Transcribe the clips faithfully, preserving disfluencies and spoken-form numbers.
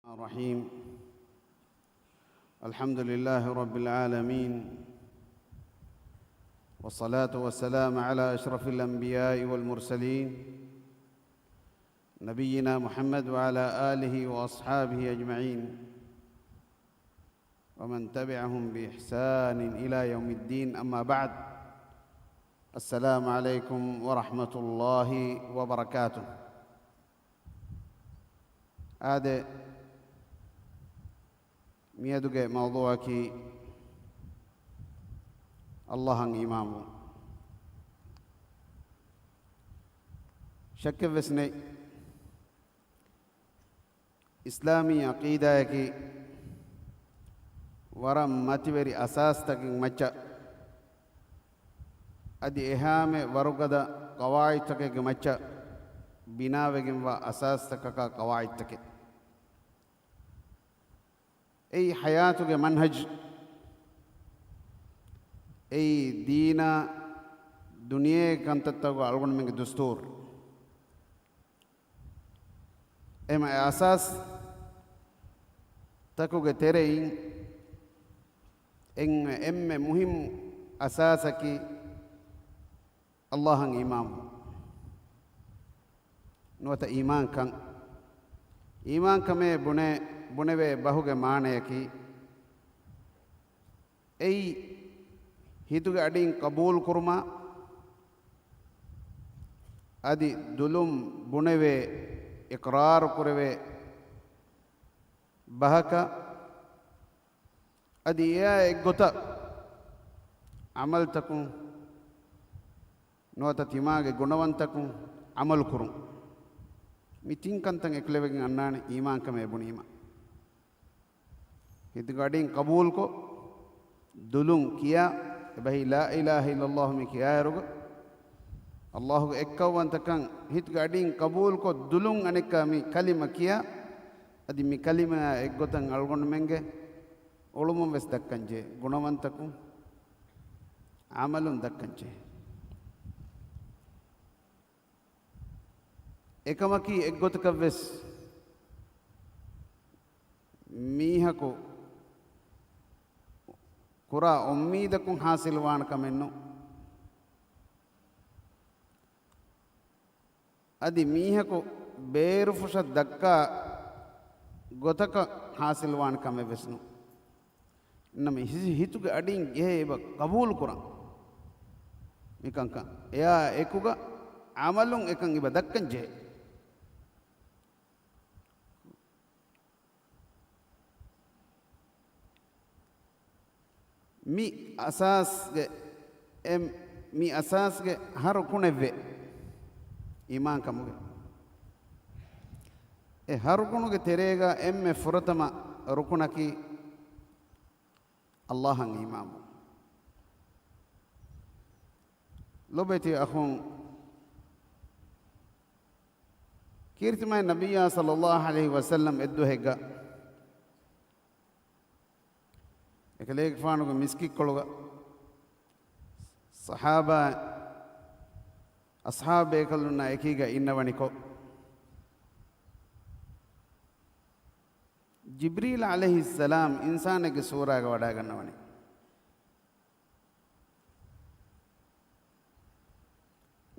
الرحيم. الحمد لله رب العالمين، والصلاة والسلام على أشرف الأنبياء والمرسلين، نبينا محمد وعلى آله وأصحابه أجمعين، ومن تبعهم بإحسان إلى يوم الدين، أما بعد. السلام عليكم ورحمة الله وبركاته. އާދެ، މިއަދުގެ މައުޟޫޢަކީ ﷲ އަށް އީމާންވުން. ޝައްކެއްވެސް ނެތް، އިސްލާމީ ޢަޤީދާއަކީ ވަރަށް މަތިވެރި އަސާސްތަކެއް މައްޗަށް، އަދި އެހާމެ ވަރުގަދަ ޤަވާޢިދުތަކެއްގެ މައްޗަށް ބިނާވެގެންވާ އަސާސްތަކަކާ ޤަވާޢިދުތަކެއް. އެއީ ޙަޔާތުގެ މަންހަޖު. އެއީ ދީނާ ދުނިޔޭގެ ކަންތައްތަކުގަ އަޅުގަނޑުމެންގެ ދުސްތޫރު. އެހެން އެ އަސާސްތަކުގެ ތެރެއިން އެންމެ، އެންމެ މުހިއްމު އަސާސަކީ ﷲ އަށް އީމާންވުން. ނުވަތަ އީމާންކަން. އީމާންކަމޭ ބުނެ، ބުނެވޭ ބަހުގެ މާނަޔަކީ، އެއީ ހިތުގެ އަޑިން ޤަބޫލު ކުރުމާ، އަދި ދުލުން ބުނެވޭ، އިޤްރާރު ކުރެވޭ ބަހަކަށް، އަދި އެއާ އެއްގޮތަށް ޢަމަލުތަކުން، ނުވަތަ ތިމާގެ ގުނަވަންތަކުން ޢަމަލު ކުރުން. މި ތިން ކަންތައް އެކުލެވިގެން އަންނާނެ އީމާންކަމޭ ބުނީމަ. ހިތުގެ އަޑިން ޤަބޫލުކޮށް، ދުލުން ކިޔާ، އެބަހީ ލާ އިލާހަ އިއްލައްލާހު މި ކިޔާއިރުގަ، ﷲ ގެ އެއްކައުވަންތަކަން ހިތުގެ އަޑިން ޤަބޫލުކޮށް، ދުލުން އަނެއްކާ މި ކަލިމަ ކިޔާ، އަދި މި ކަލިމައާ އެއްގޮތަށް އަޅުގަނޑުމެންގެ އުޅުމުން ވެސް ދައްކަންޖެހޭ، ގުނަވަންތަކުން ޢަމަލުން ދައްކަންޖެހޭ. އެކަމަކީ އެއްގޮތަކަށްވެސް މީހަކު ކުރާ އުއްމީދަކުން ޙާޞިލުވާނެ ކަމެއްނު. އަދި މީހަކު ބޭރުފުށަށް ދައްކާ ގޮތަކަށް ޙާޞިލުވާނެ ކަމެއްވެސް ނޫން. ނަމަ ހި-، ހިތުގެ އަޑިން ޖެހޭ އެބަ ޤަބޫލުކުރަން މިކަންކަން. އެއާ އެކުގަ ޢަމަލުން އެކަން އެބަ ދައްކަން ޖެހޭ. މި އަސާސްގެ، އެ، މި އަސާސްގެ ހަ ރުކުނެއްވޭ އީމާންކަމުގެ. އެ ހަ ރުކުނުގެ ތެރޭގަ އެންމެ ފުރަތަމަ ރުކުނަކީ ﷲ އަށް އީމާންވުން. ލޮބެތި އަޚުން، ކީރިތި މާތް ނަބިއްޔާ ޞައްލައްލާހު ޢަލައިހި ވަސައްލަމް އެއްދުވަހެއްގަ އެކަލޭގެފާނުގެ މިސްކިތްކޮޅުގަ ޞަޙާބާ، އަޞްޙާބު ބޭކަލުންނާ އެކީގަ އިންނަވަނިކޮށް، ޖިބްރީލް ޢަލައިހިއްސަލާމް އިންސާނެއްގެ ސޫރާގަ ވަޑައިގަންނަވަނީ.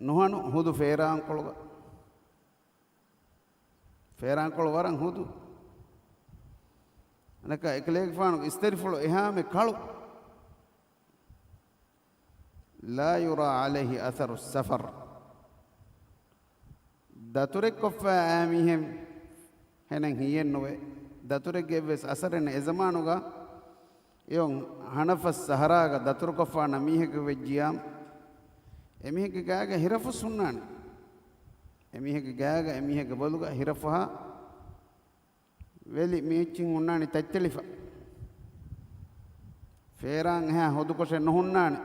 ނުހަނު ހުދު ފޭރާންކޮޅުގަ. ފޭރާންކޮޅު ވަރަށް ހުދު. އަނެއްކާ އެކަލޭގެފާނުގެ އިސްތަށިފުޅު އެހާމެ ކަޅު. لا يرى عليه أثر السفر. ދަތުރެއްކޮށްފަ އައި މީހެއް ހެނެއް ހިއެއްނުވޭ. ދަތުރެއްގެ އެއްވެސް އަސަރެއް ނެތް. އެ ޒަމާނުގަ އެއޮން ހަނަފަސް ސަހަރާގަ ދަތުރުކޮށްފާނަ މީހަކު ވެއްޖިޔާ، އެމީހެއްގެ ގާގަ ހިރަފުސް ހުންނާނެ. އެމީހެއްގެ ގާގަ އެމީހެއްގެ ބޮލުގަ ހިރަފަހާ ވެލި މި އެއްޗިން ހުންނާނީ ތަތްތެޅިފަ. ފޭރާން އެހާ ހުދުކޮށެއް ނުހުންނާނެ.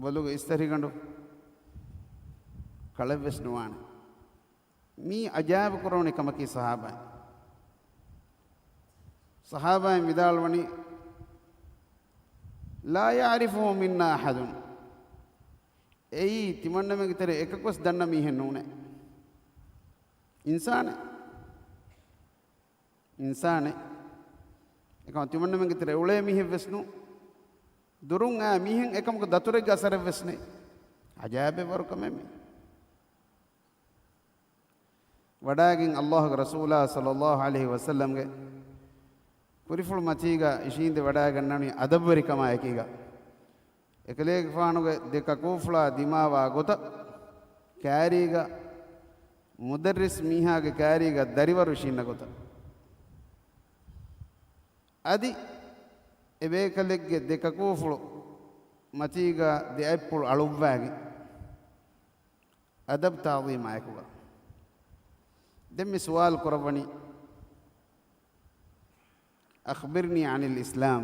ބޮލުގެ އިސްތަށިގަނޑު ކަޅެއްވެސް ނުވާނެ. މީ އަޖާއިބު ކުރެވުނީ ކަމަކީ ޞަޙާބާއިން. ޞަޙާބާއިން ވިދާޅުވަނީ، لا يعرفه منا أحد. އެއީ ތިމަންނަމެންގެ ތެރޭ އެކަކުވެސް ދަންނަ މީހެއް ނޫނޭ. އިންސާނެއް. އިންސާނެއް. އެކަމަ ތިމަންނަމެންގެ ތެރެ އުޅޭ މީހެއް ވެސް ނޫ. ދުރުން އާ މީހެއް އެކަމަކު ދަތުރެއްގެ އަސަރެއް ވެސް ނެތް. އަޖާއިބެއް ވަރު ކަމެއް މީ. ވަޑާގެން އައްލާހުގެ ރަސޫލާ ޞައްލައްލާހު ޢަލައިހި ވަސައްލަމްގެ ކުރިފުޅު މަތީގަ އިށީނދެ ވަޑާގަންނަވަނީ އަދަބުވެރިކަމާ އެކީގަ. އެކަލޭގެފާނުގެ ދެ ކަކޫފުޅާ ދިމާވާ ގޮތަށް ކާރީގަ، މުދައްރިސް މީހާގެ ކާރީގަ ދަރިވަރު އިށީންނަ ގޮތަށް. އަދި އެބޭކަލެއްގެ ދެ ކަކޫފުޅު މަތީގަ ދެ އަތްޕުޅު އަޅުއްވާގެން. އަދަބް ތާޒީމާއެކުގަ. ދެން މި ސުވާލު ކުރައްވަނީ، "أخبرني عن الإسلام."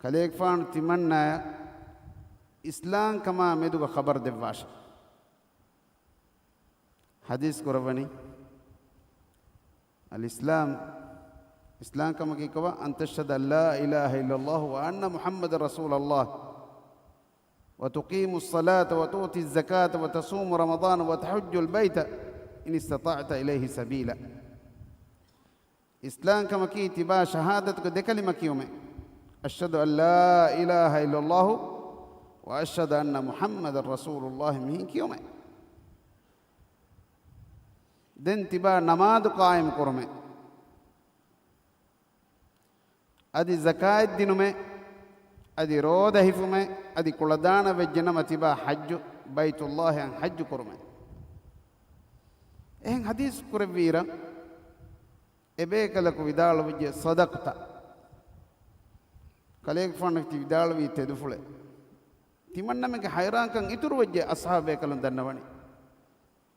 ކަލޭގެފާނު ތިމަންނާޔަށް އިސްލާމް ކަމާ މެދުގަ ޚަބަރު ދެއްވާށެ. ޙަދީޘް ކުރައްވަނީ، الإسلام، އިސްލާމް ކަމަކީ ކޮބާ؟ "أن تشهد أن لا إله إلا الله وأن محمدا رسول الله، وتقيم الصلاة وتؤتي الزكاة وتصوم رمضان وتحج البيت إن استطعت إليه سبيلا." އިސްލާމް ކަމަކީ ތިބާ ޝަހާދަތުގެ ދެ ކަލިމަ ކިޔުމޭ. "أشهد أن لا إله إلا الله وأشهد أن محمدا رسول الله" މިހިން ކިޔުމޭ. ދެން ތިބާ ނަމާދު ޤާއިމް ކުރުމޭ. އަދި ޒަކާތް ދިނުމޭ، އަދި ރޯދަ ހިފުމޭ، އަދި ކުޅަދާނަ ވެއްޖެ ނަމަ ތިބާ ޙައްޖު ބައިތުﷲ އަށް ޙައްޖު ކުރުމޭ. އެހެން ޙަދީޘް ކުރެއްވީރަށް، އެބޭކަލަކު ވިދާޅުވެއްޖެ، "ޞަދަޤްތަ." ކަލޭގެފާނަށް ތި ވިދާޅުވީ ތެދުފުޅެއް. ތިމަންނަމެންގެ ޙައިރާންކަން އިތުރުވެއްޖެ އަޞްޙާބޭކަލުން ދަންނަވަނީ.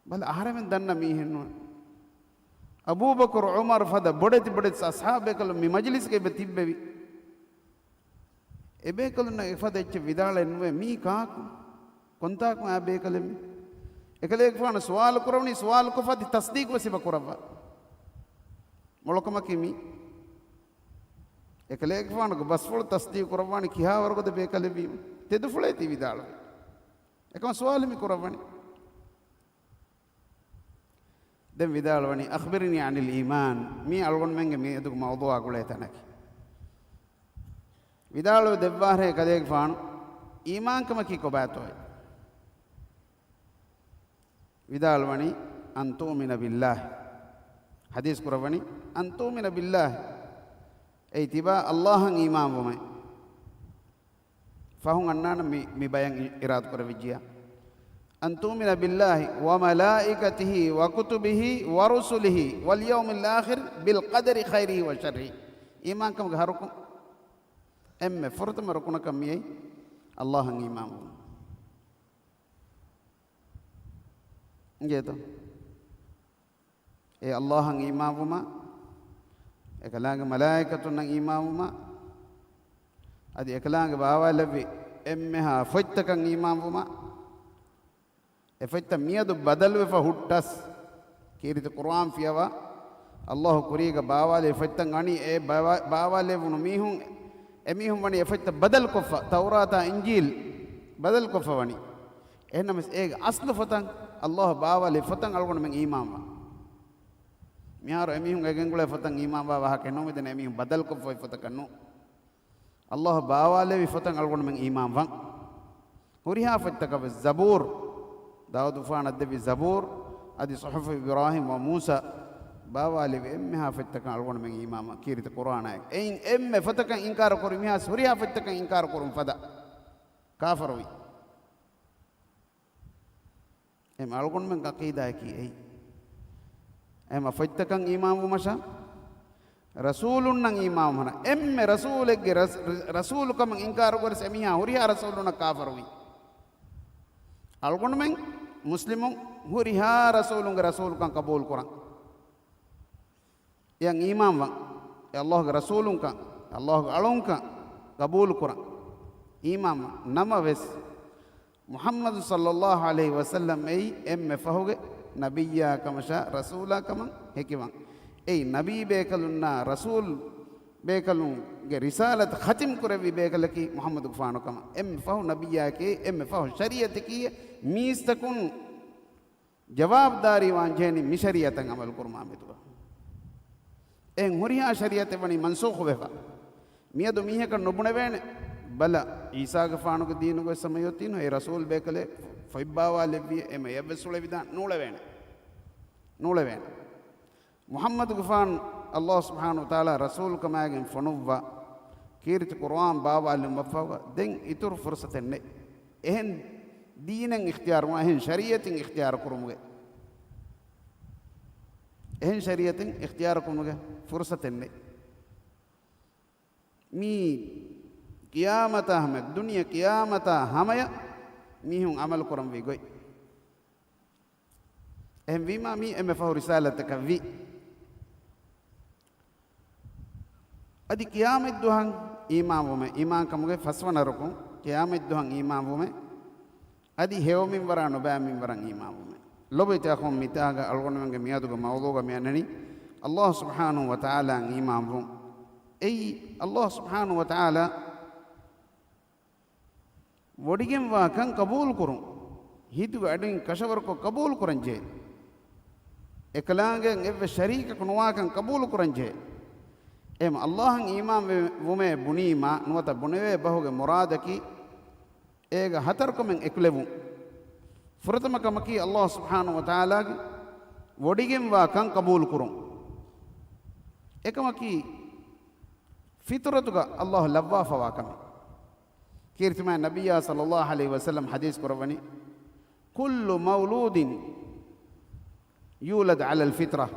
ބަލަ، އަހަރެމެން ދަންނަ މީހެއް ނޫން. އަބޫބަކުރު، ޢުމަރު ފަދަ ބޮޑެތި ބޮޑެތި އަޞްޙާބޭކަލުން މި މަޖިލިސްގަ އެބަ ތިއްބެވި. އެބޭކަލުންނަށް އެފަދަ އެއްޗެއް ވިދާޅެއް ނުވޭ. މީ ކާކު؟ ކޮންތާކު އާ ބޭކަލެއް މީ؟ އެކަލޭގެފާނު ސުވާލު ކުރަވަނީ، ސުވާލު ކޮށްފަ އަދި ތަޞްދީޤު ވެސް އެބަ ކުރައްވާ. މޮޅުކަމަކީ މީ. އެކަލޭގެފާނުގެ ބަސްފުޅު ތަޞްދީޤު ކުރައްވާނީ ކިހާވަރުގަދަ ބޭކަލެއްވީމަ؟ ތެދުފުޅޭ ތި ވިދާޅުވީ. އެކަމަ ސުވާލު މި ކުރައްވަނީ. ދެން ވިދާޅުވަނީ، "أخبرني عن الإيمان." މީ އަޅުގަނޑުމެންގެ މިއަދުގެ މައުޟޫޢާ ގުޅޭ ތަނަކީ. ވިދާޅުވެ ދެއްވާށޭ ކަލޭގެފާނު، އީމާންކަމަކީ ކޮބާތޯއޭ؟ ވިދާޅުވަނީ، "أن تؤمن بالله." ޙަދީޘް ކުރައްވަނީ، "أن تؤمن بالله." އެއީ ތިބާ އައްލާހަށް އީމާންވުމޭ. ފަހުން އަންނާނަ މި، މި ބަޔަން އި-، އިރާދަ ކުރެވިއްޖިޔާ. "أن تؤمن بالله وملائكته وكتبه ورسله واليوم الآخر بالقدر خيره وشره." އީމާންކަމުގެ ހަ ރުކުން. އެންމެ ފުރަތަމަ ރުކުނަކަށް މިއައީ އައްލާހަށް އީމާންވުން. އިނގޭތޯ؟ އެ އައްލާހަށް އީމާންވުމާ، އެކަލާނގެ މަލާއިކަތުންނަށް އީމާންވުމާ، އަދި އެކަލާނގެ ބާވާލެއްވި އެންމެހާ ފޮތްތަކަށް އީމާންވުމާ، އެ ފޮތްތައް މިއަދު ބަދަލުވެފަ ހުއްޓަސް، ކީރިތި ޤުރުއާން ފިޔަވާ، އައްލާހު ކުރީގަ ބާވާލެވި ފޮތްތައް އަނީ، އެ ބާވާ-، ބާވާލެވުނު މީހުން، އެމީހުން ވަނީ އެ ފޮތްތައް ބަދަލުކޮށްފަ، ތައުރާތާ އިންޖީލް ބަދަލުކޮށްފަ ވަނީ. އެހެންނަމަވެސް އޭގެ އަސްލު ފޮތަށް، އައްލާހު ބާވާލި ފޮތަށް އަޅުގަނޑުމެން އީމާންވާ. މިހާރު އެމީހުން އެ ގެންގުޅޭ ފޮތަށް އީމާންވާ ވާހަކަ ނޫން، މިދަނީ އެމީހުން ބަދަލުކޮށްފައި ފޮތަކަށް ނޫން. އައްލާހު ބާވާލެވި ފޮތަށް އަޅުގަނޑުމެން އީމާންވަން. ހުރިހާ ފޮތްތަކަށް ވެސް، ޒަބޫރު، ދާއޫދުފާނަށް ދެއްވި ޒަބޫރު، އަދި ޞުޙުފު އިބްރާހީމް ވަ މޫސާ، ބާވާލެވި އެންމެހާ ފޮތްތަކަށް އަޅުގަނޑުމެން އީމާންވަން، ކީރިތި ޤުރުއާނާއެކު. އެއިން އެންމެ ފޮތަކަށް އިންކާރު ކުރި މީހާސް ހުރިހާ ފޮތްތަކަށް އިންކާރު ކުރުން ފަދަ ކާފަރުވި. އެމް އަޅުގަނޑުމެން ޢަޤީދާއަކީ އެއީ. އެމަ ފޮތްތަކަށް އީމާންވުމަށާ، ރަސޫލުންނަށް އީމާންވުމަށާ، އެންމެ ރަސޫލެއްގެ ރަސް-، ރަސޫލުކަމަށް އިންކާރު ކުރިސް އެމީހާ ހުރިހާ ރަސޫލުންނަށް ކާފަރުވީ. އަޅުގަނޑުމެން މުސްލިމުން ހުރިހާ ރަސޫލުންގެ ރަސޫލުކަން ޤަބޫލުކުރަން. އެޔަށް އީމާންވަން. އެ އައްލާހުގެ ރަސޫލުންކަން، އެ އައްލާހުގެ އަޅުންކަން ޤަބޫލުކުރަން. އީމާންވަން. ނަމަވެސް، މުޙައްމަދު ޞައްލައްލާހު ޢަލައިހި ވަސައްލަމް އެއީ އެންމެ ފަހުގެ ނަބިއްޔާ ކަމަށާ ރަސޫލާ ކަމަށް ހެކިވަން. އެއީ ނަބީ ބޭކަލުންނާ ރަސޫލް ބޭކަލުންގެ ރިސާލަތު ޚަތިމް ކުރެއްވި ބޭކަލަކީ މުޙައްމަދުގެފާނު ކަމަށް. އެންމެ ފަހު ނަބިއްޔާއެކޭ، އެންމެ ފަހު ޝަރީޢަތަކީ މީސްތަކުން ޖަވާބުދާރީވާން ޖެހެނީ މި ޝަރީޢަތަށް ޢަމަލު ކުރުމާ މެދުގަ. އެހެން ހުރިހާ ޝަރީޢަތެއް ވަނީ މަންސޫޚު ވެފަ. މިއަދު މީހަކަށް ނުބުނެވޭނެ. ބަލަ، ޢީސާގެފާނުގެ ދީނުގައި ސަމަޔޮތީނު އެ ރަސޫލް ބޭކަލެއް ފޮތްބާވާލެއްވިއޭ، އެމަ އެއްވެސް އުޅެވިދާން ނޫޅެވޭނެ. ނޫޅެވޭނެ. މުޙައްމަދުގެފާނު ﷲ ސުބްޙާނަހޫ ވަތަޢާލާ ރަސޫލުކަމާގެން ފޮނުއްވާ ކީރިތި ޤުރުއާން ބާވާލުމަށްފަހުގަ ދެން އިތުރު ފުރުޞަތެއް ނެތް. އެހެން ދީނެއް އިޚްތިޔާރު، އެހެން ޝަރީޢަތެއް އިޚްތިޔާރު ކުރުމުގެ، އެހެން ޝަރީޢަތެއް އިޚްތިޔާރު ކުރުމުގެ ފުރުޞަތެއް ނެތް. މީ ޤިޔާމަތާ ހަމަ، ދުނިޔެ ޤިޔާމަތާ ހަމަޔަށް މީހުން ޢަމަލު ކުރަންވީ ގޮތް. އެހެންވީމާ، މީ އެންމެ ފަހު ރިސާލަތަކަށް ވީ. އަދި ޤިޔާމަތްދުވަހަށް އީމާންވުމެއް، އީމާންކަމުގެ ފަސްވަނަ ރުކުން، ޤިޔާމަތްދުވަހަށް އީމާންވުމެއް، އަދި ހެޔޮ މިންވަރާ ނުބައި މިންވަރަށް އީމާންވުމެއް. ލޮބުވެތި އަޚުން، މިތާގަ އަޅުގަނޑުމެންގެ މިއަދުގެ މައުޟޫޢަށް މި އަންނަނީ، ﷲ ސުބްޙާނަހޫ ވަތަޢާލާއަށް އީމާންވުން. އެއީ، ﷲ ސުބްޙާނަހޫ ވަތަޢާލާ ވޮޑިގެންވާ ކަން ޤަބޫލުކުރުން، ހިތުގެ އަޑުން ކަށަވަރުކޮށް ޤަބޫލުކުރަންޖެހޭ. އެކަލާނގެއަށް އެއްވެސް ޝަރީކަކު ނުވާކަން ޤަބޫލުކުރަންޖެހޭ. އެހެން ﷲ އަށް އީމާން ވެ-، ވުމޭ ބުނީމާ ނުވަތަ ބުނެވޭ ބަހުގެ މުރާދަކީ އޭގަ ހަތަރު ކަމެއް އެކުލެވުން. ފުރަތަމަ ކަމަކީ ﷲ ސުބްޙާނަހޫ ވަތަޢާލާގެ ވޮޑިގެންވާ ކަން ޤަބޫލުކުރުން. އެކަމަކީ ފިޠުރަތުގަ ﷲ ލައްވާފަވާ ކަމެއް. ކީރިތިމާ ނަބިއްޔާ ޞައްލައްލާހު ޢަލައިހި ވަސައްލަމް ޙަދީޘް ކުރައްވަނީ، كل مولود يولد على الفطرة.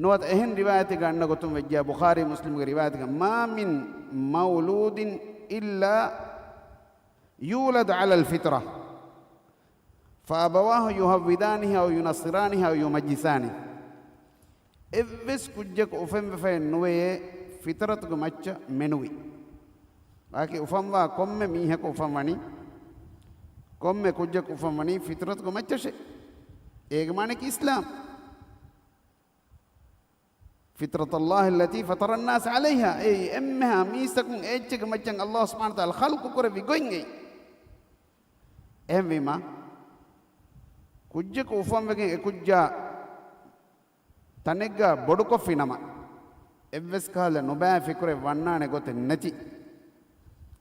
ނުވަތަ އެހެން ރިވާޔަތެއްގަ އަންނަ ގޮތުން ވެއްޖެ، ބުޚާރީ މުސްލިމްގެ ރިވާޔަތެއްގަ، ما من مولود إلا يولد على الفطرة فأبواه يهودانه أو ينصرانه أو يمجسانه. އެއްވެސް ކުއްޖަކު އުފެންވެފައެއް ނުވެޔޭ ފިޠުރަތުގެ މައްޗަށް މެނުވި. ވާކި އުފަންވާ ކޮންމެ މީހަކު އުފަންވަނީ، ކޮންމެ ކުއްޖަކު އުފަންވަނީ ފިޠުރަތުގެ މައްޗަށޭ. އޭގެ މާނައަކީ އިސްލާމް. فطرة الله التي فطر الناس عليها. އެއީ އެންމެހާ މީސްތަކުން އެއްޗެއްގެ މައްޗަށް ﷲ ސުބްޙާނަހޫ ވަތަޢާލާ ޚަލްޤު ކުރެއްވި ގޮތް އެއީ. އެހެންވީމާ، ކުއްޖަކު އުފަންވެގެން އެ ކުއްޖާ ތަނެއްގަ ބޮޑުކޮށްފި ނަމަ، އެއްވެސް ކަހަލަ ނުބައި ފިކުރެއް ވަންނާނެ ގޮތެއް ނެތި.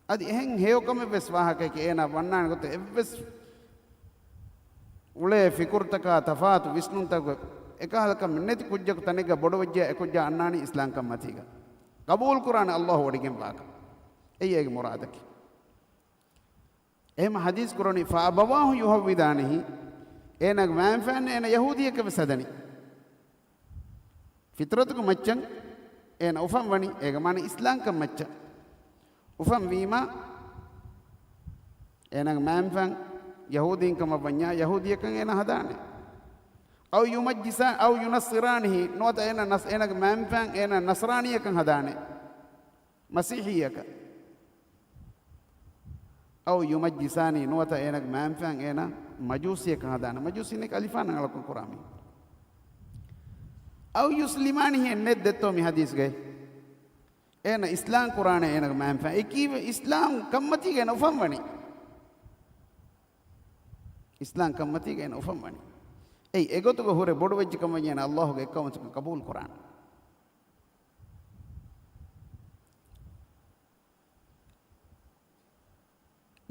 އަދި އެހެން ހެޔޮކަމެއްވެސް ވާހަކައަކީ އޭނާ ވަންނާނެ ގޮތެއް އެއްވެސް އުޅޭ ފިކުރުތަކާ ތަފާތު ވިސްނުންތަކުގެ އެކަހަލަ ކަމެއް ނެތި ކުއްޖަކު ތަނެއްގަ ބޮޑުވެއްޖެ އެ ކުއްޖާ އަންނާނީ އިސްލާމްކަން މަތީގަ. ޤަބޫލުކުރާނެ ﷲ ވޮޑިގެންވާކަން. އެއީ އޭގެ މުރާދަކީ. އެހެން ޙަދީޘް ކުރަނީ، فأبواه يهودانه، އޭނާގެ މައިންފާން އޭނާ ޔަހޫދީއަކަށް ވެސް ހަދަނީ. ފިޠުރަތުގެ މައްޗަށް އޭނާ އުފަންވަނީ، އޭގެ މާނަ އިސްލާމްކަން މައްޗަށް. އުފަންވީމާ، އޭނާގެ މައިންފާން ޔަހޫދީންކަމަށް ވަންޏާ، ޔަހޫދީއަކަށް އޭނާ ހަދާނެ. أو يمجسا-، أو ينصرانه، ނުވަތަ އޭނާ ނަސް-، އޭނާގެ މައިންފާން އޭނާ ނަޞްރާނީއަކަށް ހަދާނެ. މަސީޙީއަކަށް. أو يمجسانه، ނުވަތަ އޭނާގެ މައިންފާން އޭނާ މަޖޫސީއަކަށް ހަދާނެ. މަޖޫސީން އަލިފާނަށް އަޅަކުން ކުރާ މީ. أو يسلمانه، އެއް ނެތް ދެއްތޯ މި ޙަދީޘްގައި. އޭނާ އިސްލާމް ކުރާނެ އޭނާގެ މައިންފާން. އެކީވެ އިސްލާމް ކަންމަތީގަ އޭނާ އުފަންވަނީ. އިސްލާމް ކަންމަތީގަ އޭނާ އުފަންވަނީ. އެއީ އެގޮތުގަ ހުރެ ބޮޑުވެއްޖެ ކަމަށް އޭނާ ﷲ ގެ އެއްކައުވަންތަކަން ޤަބޫލު ކުރާނެ.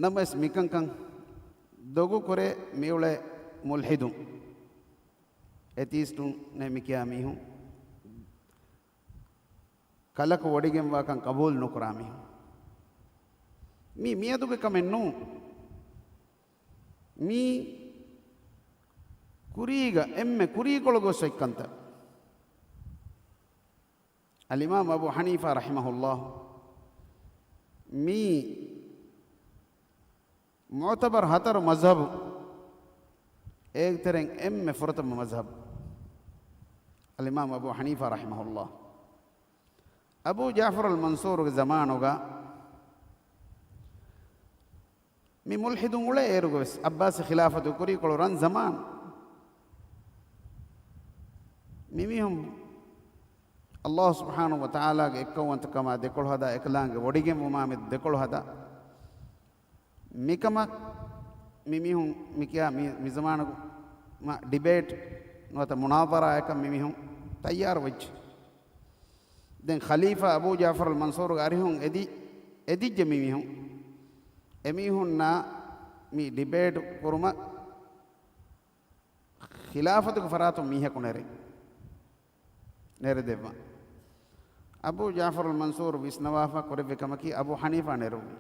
ނަމަވެސް މިކަންކަން ދޮގުކުރޭ މިއުޅޭ މުލްޙިދުން، އެތީސްޓުން ނޭ މިކިޔާ މީހުން، ކަލަކު ވޮޑިގެންވާކަން ޤަބޫލު ނުކުރާ މީހުން. މީ މިއަދުގެ ކަމެއް ނޫން. މީ ކުރީގަ އެންމެ ކުރީކޮޅު ގޮސް އޮތް ކަންތައް. އަލްއިމާމް އަބޫ ޙަނީފާ ރަޙިމަހުﷲ މީ މުޢުތަބަރު ހަތަރު މަޒްހަބު، އޭގެ ތެރެއިން އެންމެ ފުރަތަމަ މަޒްހަބު އަލްއިމާމް އަބޫ ޙަނީފާ ރަޙިމަހުﷲ. އަބޫ ޖާފަރު އަލް މަންސޫރުގެ ޒަމާނުގަ މި މުލްޙިދުން އުޅޭ އޭރުގަވެސް، ޢައްބާސީ ޚިލާފަތު ކުރީކޮޅު ރަން ޒަމާން، މިމީހުން ﷲ ސުބްޙާނަހޫ ވަތަޢާލާގެ އެއްކައުވަންތަކަމާ ދެކޮޅު ހަދާ، އެކަލާނގެ ވޮޑިގެންވުމާމެދު ދެކޮޅު ހަދާ، މިކަމަށް މިމީހުން މިކިޔާ މި، މިޒަމާނު މަ ޑިބޭޓް ނުވަތަ މުނާޒަރާއަކަށް މިމީހުން ތައްޔާރު ވެއްޖެ. ދެން ޚަލީފާ އަބޫ ޖާފަރުލް މަންސޫރުގެ އަރިހުން އެދި، އެދިއްޖެ މި މީހުން. އެމީހުންނާ މި ޑިބޭޓް ކުރުމަށް ޚިލާފަތުގެ ފަރާތުން މީހަކު ނެރެ، ނެރެދެއްވާ. އަބޫ ޖާފަރުލް މަންސޫރު ވިސްނަވާފަ ކުރެއްވި ކަމަކީ އަބޫ ޙަނީފާ ނެރުއްވި.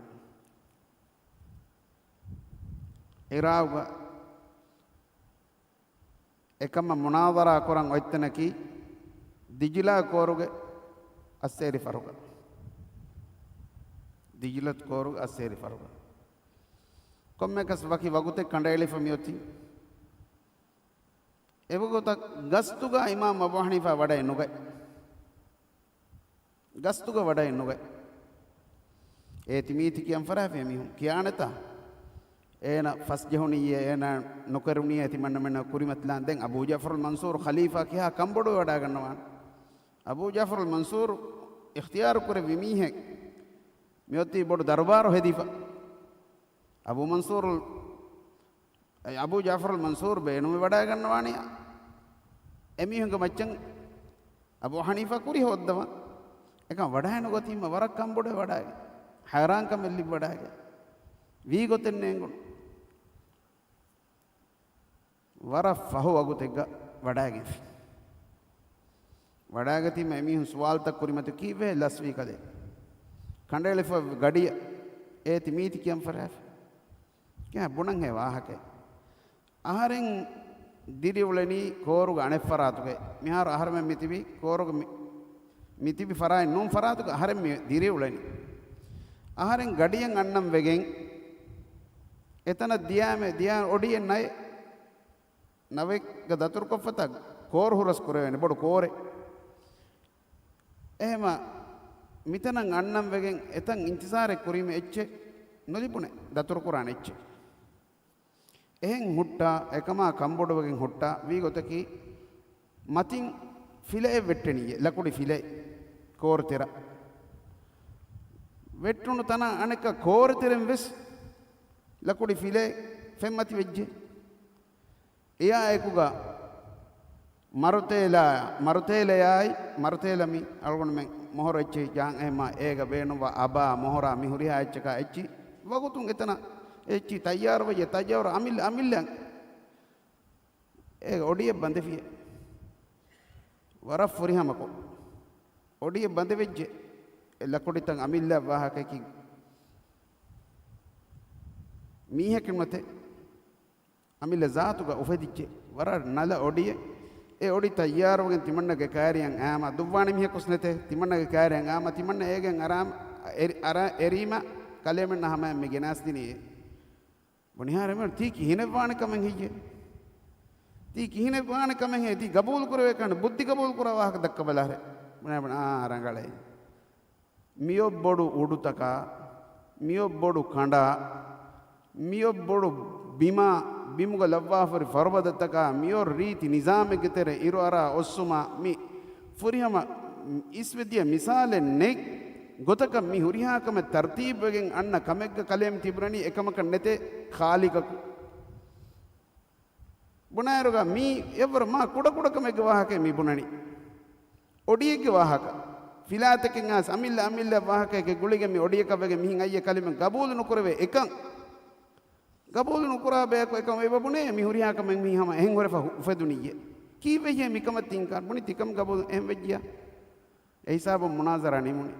ޢިރާގުގަ އެކަމަށް މުނާޒަރާ ކުރަން އޮތްތަނަކީ ދިޖިލާ ކޯރުގެ އައްސޭރި ފަރުގަ. ދިޖިލަތު ކޯރުގެ އައްސޭރި ފަރުގަ. ކޮންމެއަކަސް ވަކި ވަގުތެއް ކަނޑައެޅިފަ މިއޮތީ. އެވަގުތަށް ގަސްތުގަ އިމާމް އަބޫ ޙަނީފާ ވަޑައެއް ނުގަތް. ގަސްތުގަ ވަޑައެއް ނުގަތް. އޭތި މީތި ކިޔަން ފަރާފިޔަ މީހުން ކިޔާނެތާ؟ އޭނަ ފަސްޖެހުނިއްޔޭ، އޭނަ ނުކެރުނިއޭ، ތިމަންނަމެންނަށް ކުރިމަތިލާން. ދެން އަބޫ ޖާފަރުލް މަންސޫރު ޚަލީފާ ކިހާ ކަންބޮޑުވެވަޑައިގަންނަވާނެ؟ އަބޫ ޖާފަރުލް މަންސޫރު އިޚްތިޔާރު ކުރެއްވި މީހެއް. މިއޮތީ ބޮޑު ދަރުބާރު ހެދިފަ. އަބޫ މަންސޫރު އެ އަބޫ ޖާފަރުލް މަންސޫރު ބޭނުމި ވަޑައިގަންނަވާނީ އެމީހުންގެ މައްޗަށް އަބޫ ޙަނީފާ ކުރި ހޯއްދަވަން. އެކަން ވަޑައިނުގަތީމަ ވަރަށް ކަންބޮޑެ ވަޑައިގެ، ހައިރާންކަމެއް ލިބި ވަޑައިގެ، ވީ ގޮތެއް ނޭނގުނު. ވަރަށް ފަހު ވަގުތެއްގަ ވަޑައިގެންފި. ވަޑައިގަތީމަ އެމީހުން ސުވާލުތައް ކުރިމަތި ކީއްވެ ލަސްވީ ކަލޭ؟ ކަނޑައެޅިފަ ގަޑިއަށް އޭތި މީތި ކިޔަން ފަރާފި. ކިޔާ ބުނަން ހޭ ވާހަކައެއް. އަހަރެން ދިރިއުޅެނީ ކޯރުގެ އަނެއްފަރާތުގައި. މިހާރު އަހަރެމެން މިތިބީ ކޯރުގެ މި-، މިތިބި ފަރާތް ނޫން ފަރާތުގަ އަހަރެން މި ދިރިއުޅެނީ. އަހަރެން ގަޑިއެއް އަންނަން ވެގެން އެތަނަށް ދިޔާމެ، ދިޔާ އޮޑިއެއް ނައެއް ނަވެއްގަ ދަތުރުކޮށްފަތަ ކޯރު ހުރަސް ކުރެވޭނެ ބޮޑު ކޯރެއް. އެހެމަ މިތަނަށް އަންނަން ވެގެން އެތަން އިންތިޒާރެއް ކުރީމެ އެއްޗެއް ނުލިބުނެ، ދަތުރުކުރާނެ އެއްޗެއް. އެހެން ހުއްޓާ، އެކަމާ ކަންބޮޑުވެގެން ހުއްޓާ، ވީ ގޮތަކީ މަތިން ފިލައެއް ވެއްޓެނިއްޔެ، ލަކުޑި ފިލައެއް، ކޯރު ތެރަ. ވެއްޓުނު ތަނާ އަނެއްކާ ކޯރު ތެރެން ވެސް ލަކުޑި ފިލައެއް ފެންމަތި ވެއްޖެ. އެޔާ އެކުގަ މަރުތޭލާ، މަރުތޭލަޔާއި، މަރުތޭލަ މި އަޅުގަނޑުމެން މޮހޮރު އެއްޗެހި ޖާން އެހެމާ އޭގަ ބޭނުންވާ އަބާ، މޮހޮރާ މި ހުރިހާ އެއްޗަކާ އެއްޗި ވަގުތުން އެތަނަށް އެއްޗި ތައްޔާރުވެއްޖެ، ތައްޔާރު އަމިއްލަ، އަމިއްލަ އޭގަ އޮޑިއެއް ބަނދެފިއޭ. ވަރަށް ފުރިހަމަކޮށް އޮޑިއެއް ބަނދެވެއްޖެ. އެ ލަކުޑިތައް އަމިއްލަ ވާހަކައަކީ މީހަކެއް ނުވަތެ އަމިއްލަ ޒާތުގަ އުފެދިއްޖެ. ވަރަށް ނަލަ އޮޑިއެއް. އެ އޮޑި ތައްޔާރުވެގެން ތިމަންނަގެ ކައިރިއަށް އާމަ، ދުއްވާނެ މީހަކުސް ނެތޭ، ތިމަންނަގެ ކައިރިއަށް އާމަ، ތިމަންނަ އޭގެން އަރާމަ، އެރި-، އަރާ އެރީމަ ކަލޭމެންނަށް ހަމަޔަށް މި ގެނާސްދިނީ އެ. ބުނިހާރެ މި ތީ ކިހިނެއްވާނެ ކަމެއް ހެއްޔޭ؟ ތީ ކިހިނެއްވާނެ ކަމެއް ހޭ؟ ތީ ގަބޫލު ކުރެވޭ ކަން ބުއްދި ގަބޫލު ކުރާ ވާހަކަ ދައްކަބަލާރެ. ބުނިހާ ބުނި އާ ރަނގަޅޭ. މިއޮއް ބޮޑު އުޑުތަކާ، މިއޮއް ބޮޑު ކަނޑާ، މިއޮއް ބޮޑު ބިމާ، ބިމުގަ ލައްވާފަރި ފަރުބަދަތަކާ، މިއޮއް ރީތި ނިޒާމެއްގެ ތެރެ އިރުއަރާ އޮއްސުމާ، މި ފުރިހަމަ އިސްވެދިޔަ މިސާލެއް ނެތް ގޮތަކަށް މި ހުރިހާ ކަމެއް ތަރުތީބުވެގެން އަންނަ ކަމެއްގަ ކަލޭމެން ތިބުނަނީ އެކަމަކަށް ނެތޭ ޚާލިޤަކު. ބުނާއިރުގަ މީ އެއްވަރު މާ ކުޑަކުޑަ ކަމެއްގެ ވާހަކައެއް މި ބުނަނީ. އޮޑިއެއްގެ ވާހަކަ. ފިލާތަކެއް އާސް އަމިއްލަ އަމިއްލަ ވާހަކައެއްގެ ގުޅިގެން މި އޮޑިއަކަށް ވެގެން މިހިން އައްޔެ ކަލިމަ ގަބޫލު ނުކުރެވޭ އެކަން. ގަބޫލު ނުކުރާ ބަޔަކު އެކަމަށް އެބަ ބުނޭ މި ހުރިހާ ކަމެއް މީ ހަމަ އެހެން ހުރެފަ ހު-، އުފެދުނިއްޔޭ. ކީއްވެހޭ މިކަމަށް ތި އިންކާރު ބުނި؟ ތިކަމް ގަބޫލު އެހެން ވެއްޖިޔާ. އެ ހިސާބުން މުނާޒަރާ ނިމުނީ.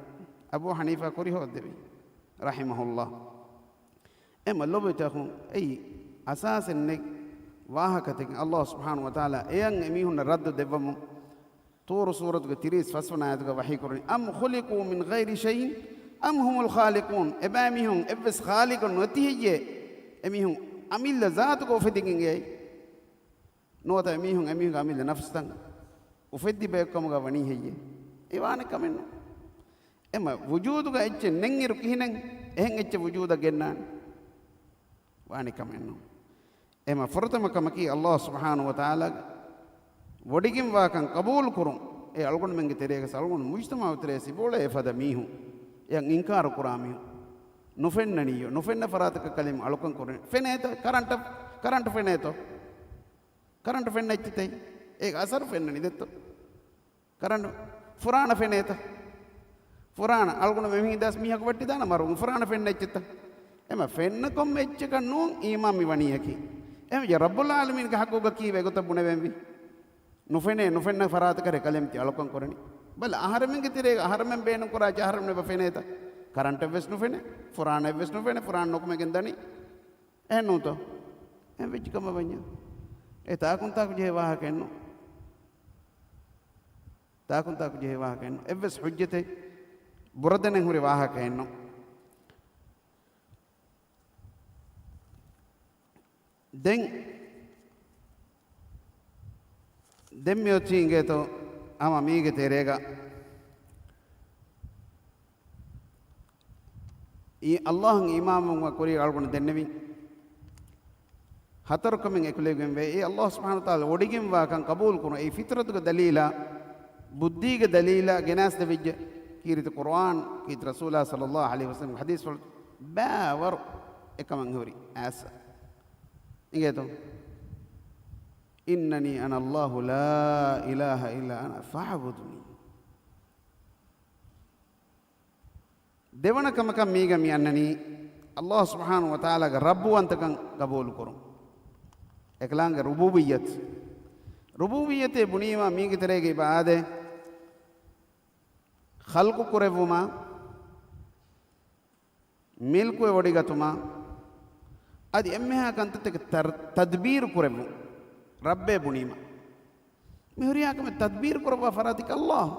އަބޫ ޙަނީފާ ކުރި ހޯއްދެވި. ރަޙިމަހުﷲ. އެމަ ލޮބުވެތި އަޚުން، އެއީ އަސާސެއް ނެތް ވާހަކަތަކެއް. ﷲ ސުބްޙާނަހޫ ވަތަޢާލާ އެޔަށް އެމީހުންނަށް ރައްދު ދެއްވަމުން، ޠޫރު ސޫރަތުގެ ތިރީސް ފަސްވަނަ އާޔަތުގަ ވަޙީކުރަނީ، أَمْ خُلِقُوا مِنْ غَيْرِ شَيْءٍ أَمْ هُمُ الْخَالِقُونَ. އެބައިމީހުން އެއްވެސް ޚާލިޤެއް ނެތި ހެއްޔޭ؟ އެމީހުން އަމިއްލަ ޒާތުގަ އުފެދިގެން އެއީ. ނުވަތަ އެމީހުން އެމީހުންގެ އަމިއްލަ ނަފްސުތައް އުފެއްދި ބަޔަކު ކަމުގަ ވަނީ ހެއްޔޭ؟ އެ ވާނެ ކަމެއް ނޫން. އެމަ ވުޖޫދުގަ އެއްޗެއް ނެތްއިރު ކިހިނެއް އެހެން އެއްޗެއް ވުޖޫދަށް ގެންނާނެ؟ ވާނެ ކަމެއް ނޫން. އެމަ ފުރަތަމަ ކަމަކީ ﷲ ސުބްޙާނަހޫ ވަތަޢާލާގެ ވޮޑިގެންވާކަން ޤަބޫލު ކުރުން. އެ އަޅުގަނޑުމެންގެ ތެރޭގަ އަޅުގަނޑު މުޖްތަމަޢު ތެރޭ ސިބޮޅޭ އެފަދަ މީހުން، އެޔަށް އިންކާރު ކުރާ މީހުން. ނުފެންނަނީޔޯ؟ ނުފެންނަ ފަރާތަކަށް ކަލޭމެން އަޅުކަން ކުރަނީ. ފެނޭތޯ؟ ކަރަންޓަށް، ކަރަންޓު ފެނޭތޯ؟ ކަރަންޓު ފެންނަ އެއްޗިތޭ. އޭގެ އަސަރު ފެންނަނީ ދެއްތޯ؟ ކަރަންޓް ފުރާނަ ފެނޭތަ؟ ފުރާނަ އަޅުގަނޑު މި ހިނދާސް މީހަކު ވެއްޓިދާނަ މަރުވުން ފުރާނަ ފެންނަ އެއްޗެއްތަ؟ އެމަ ފެންނަ ކޮންމެ އެއްޗަކަށް ނޫން އީމާން މި ވަނީއަކީ. އެމަ ރައްބުލް ޢާލަމީންގެ ޙައްޤުގަ ކީ ވެގޮތަށް ބުނެވެންވީ؟ ނުފެނޭ، ނުފެންނަ ފަރާތަކަށް ރެކަލެމްތި އަޅުކަން ކުރަނީ. ބަލަ، އަހަރެމެންގެ ތެރޭގަ އަހަރެމެން ބޭނުން ކުރާ އަހަރެމެން އެބަ ފެނޭތަ؟ ކަރަންޓެއްވެސް ނުފެނޭ، ފުރާނައެއްވެސް ނުފެނޭ، ފުރާނަ ނުކުމެގެން ދަނީ. އެހެން ނޫންތޯ؟ އެހެން ވެއްޖި ކަމަށް ވަންޏާ. އެ ތާކުން ތާކު ޖެހޭ ވާހަކައެއް ނޫން. ތާކުން ތާކު ޖެހޭ ވާހަކައެއް ނޫން. އެއްވެސް ޙުއްޖަތެއް ބުރަދެނެއް ހުރި ވާހަކައެއް ނޫން. ދެން، ދެން މިއޮތީ އިނގޭތޯ ހަމަ މީގެ ތެރޭގަ އީ ﷲ އަށް އީމާންވުމަށް ކުރީ އަޅުގަނޑު ދެންނެވިން. ހަތަރު ކަމެއް އެކުލެވިގެންވޭ. އެއީ ﷲ ސުބްޙާނަހޫ ވަތަޢާލާ ވޮޑިގެންވާކަން، ޤަބޫލުކުރުން. އެއީ ފިޠުރަތުގެ ދަލީލާ، ބުއްދީގެ ދަލީލާ ގެނަސްދެވިއްޖެ. ކީރިތި ޤުރުއާން، ކީރިތި ރަސޫލާ ޞައްލައްލާހު ޢަލައިހި ވަސައްލަމްގެ ޙަދީޘްފުޅު ބައިވަރު އެކަމަށް ހުރި އައިސް. އިނގޭތޯ؟ إنني أنا الله لا إله إلا أنا فاعبدني. ދެވަނަ ކަމަކަށް މީގަ މި އަންނަނީ، ﷲ ސުބްޙާނަހޫ ވަތަޢާލާގެ ރައްބުވަންތަކަން ޤަބޫލުކުރުން. އެކަލާނގެ ރުބޫބިއްޔަތު. ރުބޫބިއްޔަތޭ ބުނީމާ މީގެ ތެރޭގަ އިބަ އާދޭ، ޚަލްޤު ކުރެއްވުމާ، މިލްކުވެ ވޮޑިގަތުމާ، އަދި އެންމެހާ ކަންތައްތަކެއް ތަރް-، ތަދްބީރު ކުރެއްވުން. ރައްބޭ ބުނީމަ، މި ހުރިހާ ކަމެއް ތަދްބީރު ކުރައްވާ ފަރާތަކީ ﷲ.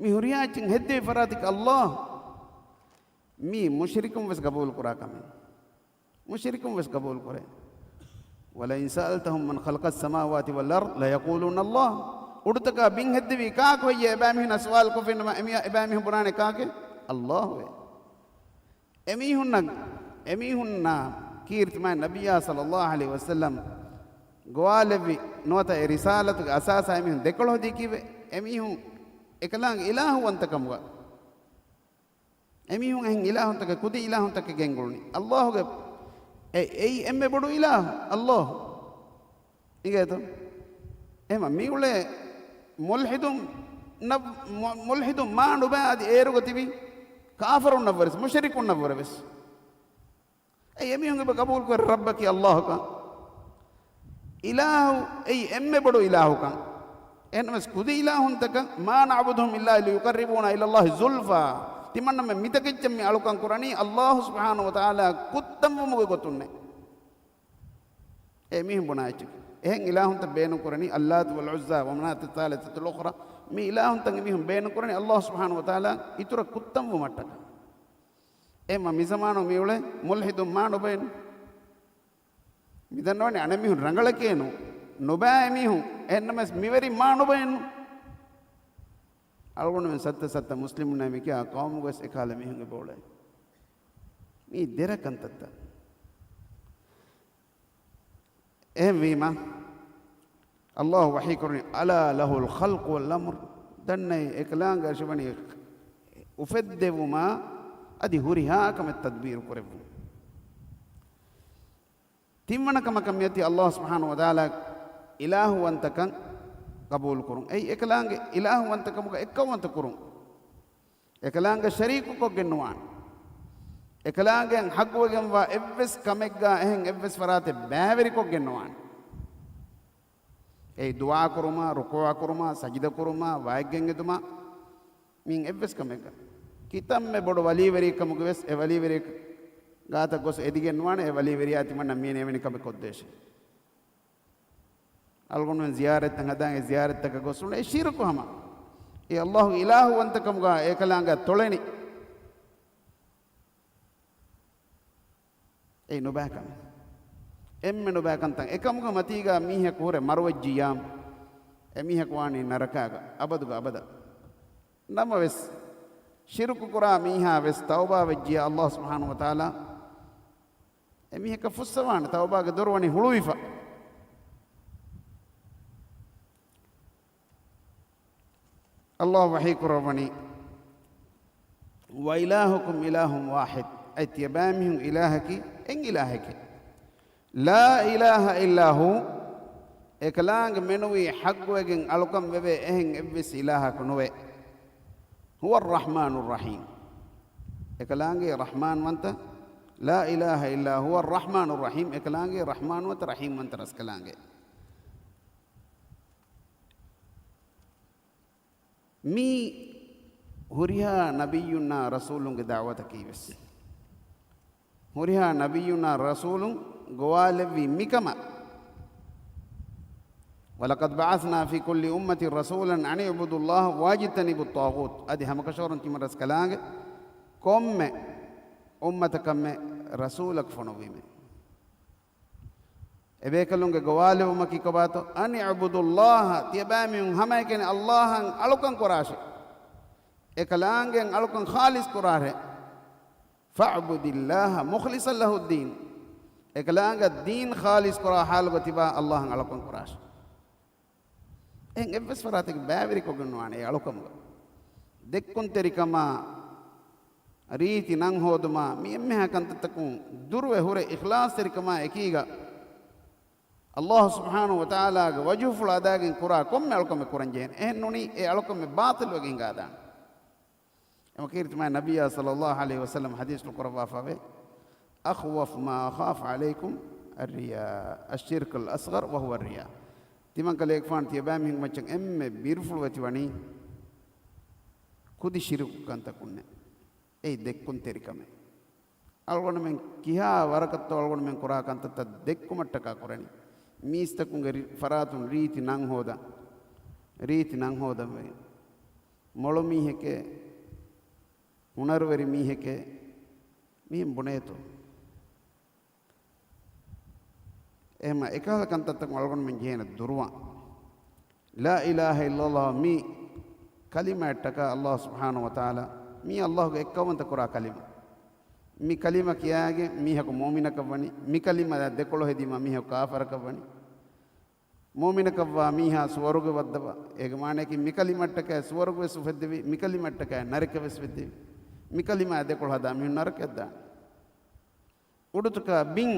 މި ހުރިހާ އެއްޗެއް ހެއްދެވި ފަރާތަކީ ﷲ. މީ މުޝްރިކުން ވެސް ގަބޫލު ކުރާ ކަމެއް. މުޝްރިކުން ވެސް ގަބޫލު ކުރޭ. ولئن سألتهم من خلق السماوات والأرض ليقولن الله. އުޑުތަކާ ބިން ހެއްދެވީ ކާކު ހެއްޔޭ؟ އެބައިމީހުންނާ ސުވާލު ކޮށްފިނަމަ، އެމީ-، އެބައިމީހުން ބުނާނެ ކާކޭ؟ ﷲ ވޭ. އެމީހުންނަށް، އެމީހުންނާ ކީރިތި މާތް ނަބިއްޔާ ޞައްލައްލާހު ޢަލައިހި ވަސައްލަމް ގޮވާލެއްވި ނުވަތަ އެ ރިސާލަތުގެ އަސާސާ އެމީހުން ދެކޮޅު ހެދީ ކީއްވެ؟ އެމީހުން އެކަލާނގެ އިލާހުވަންތަކަމުގަ، އެމީހުން އެހެން އިލާހުންތަކެއް، ކުދި އިލާހުންތަކެއް ގެންގުޅުނީ. ﷲ ގެ އެ-، އެއީ އެންމެ ބޮޑު އިލާހު ﷲ. އިނގޭތޯ؟ އެހެން މިއުޅޭ މުލްޙިދުން ނަ-، މު-، މުލްޙިދުން މާ ނުބައި އަދި އޭރުގަ ތިބި ކާފަރުންނަށްވުރެސް، މުޝްރިކުންނަށްވުރެވެސް. އެ އެމީހުން އެބަ ގަބޫލުކުރޭ ރައްބަކީ ﷲ ކަން. އިލާހު އެއީ އެންމެ ބޮޑު އިލާހު ކަން. އެހެންނަމަވެސް ކުދި އިލާހުންތަކަށް، ما نعبدهم إلا ليقربونا إلى الله زلفى. ތިމަންނަމެން މިތަކެއްޗެއް މި އަޅުކަން ކުރަނީ ﷲ ސުބްޙާނަހޫ ވަތަޢާލާ ކުއްތަންވުމުގެ ގޮތުންނޭ. އެ މީހުން ބުނާ އެއްޗެއް. އެހެން އިލާހުންތައް ބޭނުން ކުރަނީ، اللات والعزى ومناة الثالثة الأخرى. މި އިލާހުންތައް އެމީހުން ބޭނުން ކުރަނީ ﷲ ސުބްޙާނަހޫ ވަތަޢާލާ އިތުރަށް ކުއްތަންވުމަށްޓަކާ. އެ މަ-، މި ޒަމާނު މިއުޅޭ މުލްޙިދުން މާ ނުބައިން. މި ދަންނަވަނީ އަނެއް މީހުން ރަނގަޅެކޭ ނޫން. ނުބައި މީހުން. އެހެންނަމަވެސް މިވެރިން މާ ނުބައިން ނޫން. އަޅުގަނޑުމެން ސައްތަ ސައްތަ މުސްލިމުންނާ މިކިޔާ ޤައުމުގަވެސް އެކަހަލަ މީހުން އެބައުޅޭ. މީ ދެރަ ކަންތައްތައް. އެހެންވީމަ، ﷲ ވަޙީ ކުރަނީ، ألا له الخلق والأمر. ދަންނައި އެކަލާނގެ އަރިޝު ވަނީ އުފެއްދެވުމާ އަދި ހުރިހާ ކަމެއް ތަދްބީރު ކުރެއްވުން. ތިންވަނަ ކަމަކަށް މިއޮތީ ﷲ ސުބްޙާނަހޫ ވަތަޢާލާ އިލާހުވަންތަކަން ޤަބޫލު ކުރުން. އެއީ އެކަލާނގެ އިލާހުވަންތަކަމުގަ އެއްކައުވަންތަ ކުރުން. އެކަލާނގެ ޝަރީކު ކޮށްގެން ނުވާނެ. އެކަލާނގެ ޙައްޤުވެގެންވާ އެއްވެސް ކަމެއްގަ އެހެން އެއްވެސް ފަރާތެއް ބައިވެރިކޮށްގެން ނުވާނެ. އެއީ ދުޢާ ކުރުމާ، ރުކޫޢަ ކުރުމާ، ސަޖިދަ ކުރުމާ، ވައެއްގެން އެދުމާ، މިއިން އެއްވެސް ކަމެއްގަ. ކިތަންމެ ބޮޑު ވަލީވެރިއެއްކަމުގެ ވެސް އެ ވަލީވެރިޔާ ގާތަށް ގޮސް އެދިގެން ނުވާނެ، އެ ވަލީވެރިޔާ ތިމަންނަ މީނަ އެވެނި ކަމެއް ކޮށްދޭށޭ. އަޅުގަނޑުމެން ޒިޔާރަތްތައް ހަދާ، އެ ޒިޔާރަތްތަކަށް ގޮސް ނޫން، އެ ޝިރުކު ހަމަ. އެ ﷲ ގެ އިލާހުވަންތަކަމުގަ އެކަލާނގެ ތޮޅެނީ. އެއީ ނުބައި ކަމެއް. އެންމެ ނުބައި ކަންތައް. އެކަމުގެ މަތީގަ މީހަކު ހުރެ މަރުވެއްޖިއްޔާ، އެ މީހަކު ވާނީ ނަރަކާގަ އަބަދުގެ އަބަދަށް. ނަމަވެސް، ޝިރުކު ކުރާ މީހާ ވެސް ތައުބާ ވެއްޖިއްޔާ، ﷲ ސުބްޙާނަހޫ ވަތަޢާލާ އެ މީހަކަށް ފުއްސަވާނެ، ތައުބާގެ ދޮރު ވަނީ ހުޅުވިފަ. ﷲ ވަޙީ ކުރައްވަނީ، وإلهكم إله واحد. އަދި ތިޔަބައިމީހުން އިލާހަކީ އެއް އިލާހެކޭ. لا إله إلا هو. އެކަލާނގެ މެނުވީ ޙައްޤުވެގެން އަޅުކަން ވެވޭ އެހެން އެއްވެސް އިލާހަކު ނުވޭ. هو الرحمن الرحيم. އެކަލާނގެ ރަޙްމާންވަންތަ، لا إله إلا هو الرحمن الرحيم، އެކަލާނގެ ރަޙްމާންވަންތަ ރަޙީމްވަންތަ ރަސްކަލާނގެ. މީ ހުރިހާ ނަބިއްޔުންނާ ރަސޫލުންގެ ދަޢުވަތަކީ ވެސް. ހުރިހާ ނަބިއްޔުންނާ ރަސޫލުން ގޮވާލެއްވީ މިކަމަށް. ولقد بعثنا في كل أمة رسولا أن اعبدوا الله واجتنبوا الطاغوت. އަދި ހަމަކަށަވަރުން ތިމަން ރަސްކަލާނގެ ކޮންމެ އުއްމަތަކަށްމެ ރަސޫލަކު ފޮނުއްވީމެ. އެބޭކަލުންގެ ގޮވާލެވުމަކީ ކޮބާތޯ؟ أن اعبدوا الله، ތިޔަބައިމީހުން ހަމައެކަނި އައްލާހަށް އަޅުކަން ކުރާށޭ. އެކަލާނގެއަށް އަޅުކަން ޚާލިޞް ކުރާށޭ. فاعبد الله مخلصا له الدين. އެކަލާނގެއަށް ދީން ޚާލިޞް ކުރާ ޙާލުގަ ތިބާ އައްލާހަށް އަޅުކަން ކުރާށޭ. އެހެން އެއްވެސް ފަރާތެއްގެ ބައިވެރިކޮށްގެން ނުވާނެ އެ އަޅުކަމުގަ. ދެއްކުންތެރިކަމާ، ރީތި ނަން ހޯދުމާ، މި އެންމެހާ ކަންތައްތަކުން ދުރުވެ ހުރެ އިޚްލާޞްތެރިކަމާ އެކީގަ، އައްލާހު ސުބްޙާނަހު ވަތަޢާލާގެ ވަޖުހުފުޅު އަދާގެން ކުރާ ކޮންމެ އަޅުކަމެއް ކުރަން ޖެހޭނެ. އެހެން ނޫނީ އެ އަޅުކަމެއް ބާޠިލްވެގެން ހިނގާދާނެ. އެމަ ކީރިތި މާތް ނަބިއްޔާ ޞައްލައްލާހު ޢަލައިހި ވަސައްލަމަ ޙަދީޘްފުޅު ކުރައްވާފަވޭ، أخوف ما أخاف عليكم الرياء، الشرك الأصغر وهو الرياء. ތިމަން ކަލޭގެފާނު ތިޔަބައިމީހުން މައްޗަށް އެންމެ ބިރުފުޅުވެތިވަނީ ކުދި ޝިރުކު ކަންތަކުންނޭ. އެއީ ދެއްކުންތެރިކަމެއް. އަޅުގަނޑުމެން ކިހާ ވަރަކަށްތޯ އަޅުގަނޑުމެން ކުރާ ކަންތައްތައް ދެއްކުމަށްޓަކާ ކުރަނީ. މީސްތަކުންގެ ރި-، ފަރާތުން ރީތި ނަން ހޯދަން، ރީތި ނަން ހޯދަން ވެގެން. މޮޅު މީހެކޭ، ހުނަރުވެރި މީހެކޭ، މިހެން ބުނޭތޯ؟ އެހެމަ އެކަހަލަ ކަންތައްތަކުން އަޅުގަނޑުމެން ޖެހޭނެ ދުރުވާ. لا إله إلا الله މި ކަލިމައަށްޓަކާ އައްލާހު ސުބްޙާނަހު ވަތަޢާލާ މީ އައްލާހުގެ އެއްކައުވަންތަ ކުރާ ކަލިމަ. މި ކަލިމަ ކިޔާގެން މީހަކު މުއުމިނަކަށް ވަނީ، މި ކަލިމަ ދެކޮޅު ހެދީމަ މީހަކު ކާފަރަކަށް ވަނީ. މުއުމިނަކަށްވާ މީހާ ސުވަރުގެ ވައްދަވާ. އޭގެ މާނަޔަކީ މި ކަލިމައަށްޓަކާ ސުވަރުގެ ވެސް އުފެއްދެވި، މި ކަލިމައަށްޓަކާ ނަރަކަ ވެސް އުފެއްދެވި. މި ކަލިމާ ދެކޮޅު ހަދާ މީހުން ނަރަކަޔަށް ދާނެ. އުޑުތަކާ ބިން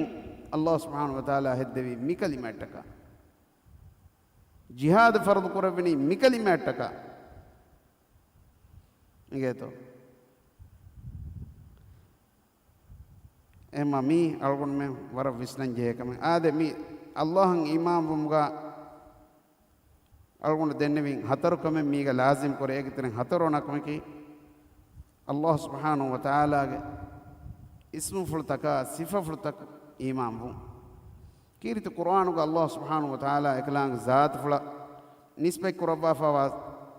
އައްލާހު ސުބްޙާނަހު ވަތަޢާލާ ހެއްދެވީ މި ކަލިމައަށްޓަކާ. ޖިހާދު ފަރުޟު ކުރެވެނީ މި ކަލިމައަށްޓަކާ. އިނގޭތޯ؟ އެހެމަ މީ އަޅުގަނޑުމެން ވަރަށް ވިސްނަން ޖެހޭ ކަމެއް. އާދެ، މި އައްލާހަށް އީމާންވުމުގަ އަޅުގަނޑު ދެންނެވިން ހަތަރު ކަމެއް މީގަ ލާޒިމް ކުރޭ. އޭގެ ތެރެއިން ހަތަރުވަނަ ކަމަކީ، އައްލާހު ސުބްޙާނަހު ވަތަޢާލާގެ އިސްމުފުޅުތަކާ ސިފަފުޅުތަކަށް އީމާންވުން. ކީރިތި ޤުރްއާނުގަ އައްލާހު ސުބްޙާނަހު ވަތަޢާލާ އެކަލާނގެ ޒާތުފުޅަށް ނިސްބަތް ކުރައްވާފައިވާ